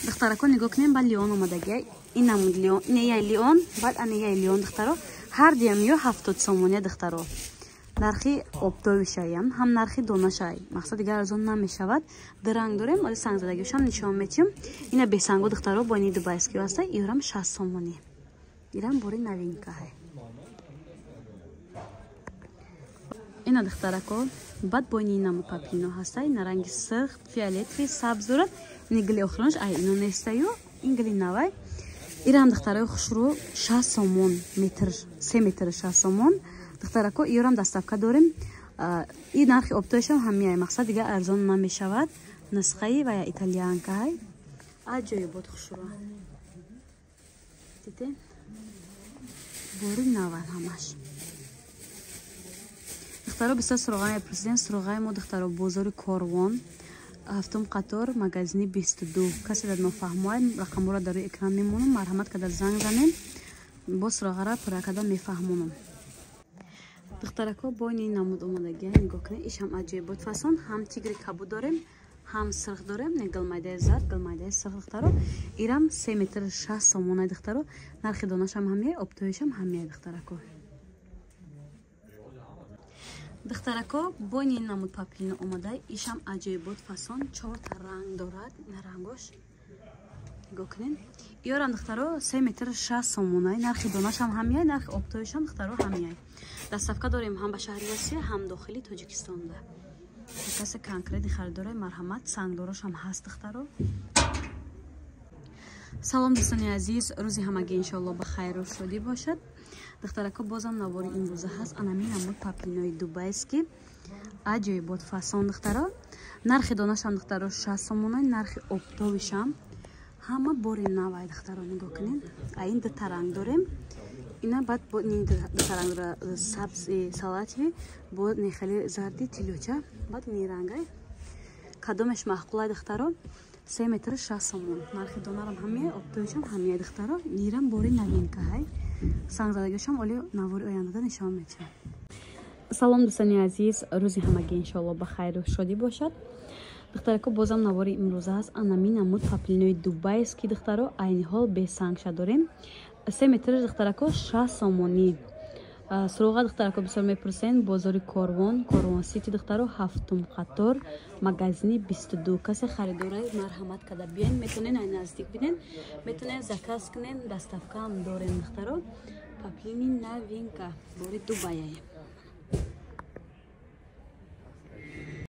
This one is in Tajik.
Духтарако, нигоҳ кунем, ба лион омадагия. Ин намуд лион, ин яй лион, баъд ана яй лион, духтаро. Ҳар дуям ё 70 сомония, духтаро. Нархи оптовишаям, ҳам нархи донашай. Мақсад, дигар арзон намешавад. Ду ранг дорем, оли сангзадагиашам нишон метиҳем. Ина бесангу, духтаро, бо ини дубайский аста, ирам 60 сомонӣ. Ирам бори новинкаҳай. Ина, духтарако, баъд бо ини наму паплино ҳаста, ина ранги сирх, фиолетовый, сабз дорад. Ини гили охиронаш ай ино нестаю, ин гили навай. Ирам, духтараи хушрӯ, 60 сомон метр, 3 метр 60 сомон. Духтарако, иёрам доставка дорем. И нархи оптоишам ҳамияй, мақсад, дигар арзон намешавад. Нусхаи ва я итальянкаҳай. Аҷоибот, хушрӯ. Дидем? Бори наван ҳамаш. Духтаро, бисёр суроға мепурсидем. Суроғаи мо, духтаро, бозори Корвон, ҳафтум қатор, магазини 22. Касе дар нофаҳмоай, рақамҳоро дар рӯи экран мемонам, марҳамат карда занг занем, бо суроғара пурра карда мефаҳмонам. Духтарако, бо ини намуд омадагия, нигоҳ кунед, ишам аҷоибот фасон. Ҳам тигри кабуд дорем, ҳам сирх дорем, не, гулмайдаи зард, гулмайдаи сирх, духтаро. Ирам 3 метр 60 сомонай, духтаро. Нархи донашам ҳамияй, оптоишам ҳамияй, духтарако. Духтарако, бо ини намуд паплино омада, ишам аҷоибот фасон, чорта ранг дорад, ина рангош нигоҳ кунед. Иёрам, духтаро, 3 метр 60 сомонай, нархи донашам ҳамияй, нархи оптоишам, духтаро, ҳамияй. Доставка дорем ҳам ба шаҳри Россия, ҳам дохили Тоҷикистонда. Касе конкретный харидорай, марҳамат, сангдорошам ҳаст, духтаро. Салом, дӯстони азиз, рӯзи ҳамагӣ иншоалло ба хайру шодӣ бошад. Духтарако, бозам навори имрӯза ҳаст. Анами намуд паплинои дубайский, аҷоибот фасон, духтаро. Нархи донашам, духтаро, 60 сомонай, нархи оптовишам ҳама бори навай, духтаро, нигоҳ кунед. А ин дута ранг дорем. Ина баъд бо ни дута ранг дора, сабзи салатовый бо не хеле зарди тилюча, баъд ни рангай. Кадомеш маъқулай, духтаро? 3 метр 60 сомон. Нархи донарам ҳамияй, оптовишам ҳамияй, духтаро. Нирам бори новинкаҳай. Сангзадагиашам оли навори ояндада нишон медиҳам. Салом, дӯстони азиз, рӯзи ҳамагӣ иншоалло ба хайру шодӣ бошад. Духтарако, бозам навори имрӯза аст. Анами намуд паплинои дубайский, духтаро, айни ҳол бесангша дорем. 3 метр, духтарако, 60 сомонӣ. Суроға, духтарако, бисёр мепурсен, бозори Корвон, Корвон Сити, духтаро, ҳафтум қатор, магазини 22. Касе харидорай, марҳамат карда биёен, метонен ай наздик бинен, метонен заказ кунен, доставкаам дорем, духтаро. Паплини новинка, бори Дубаяй.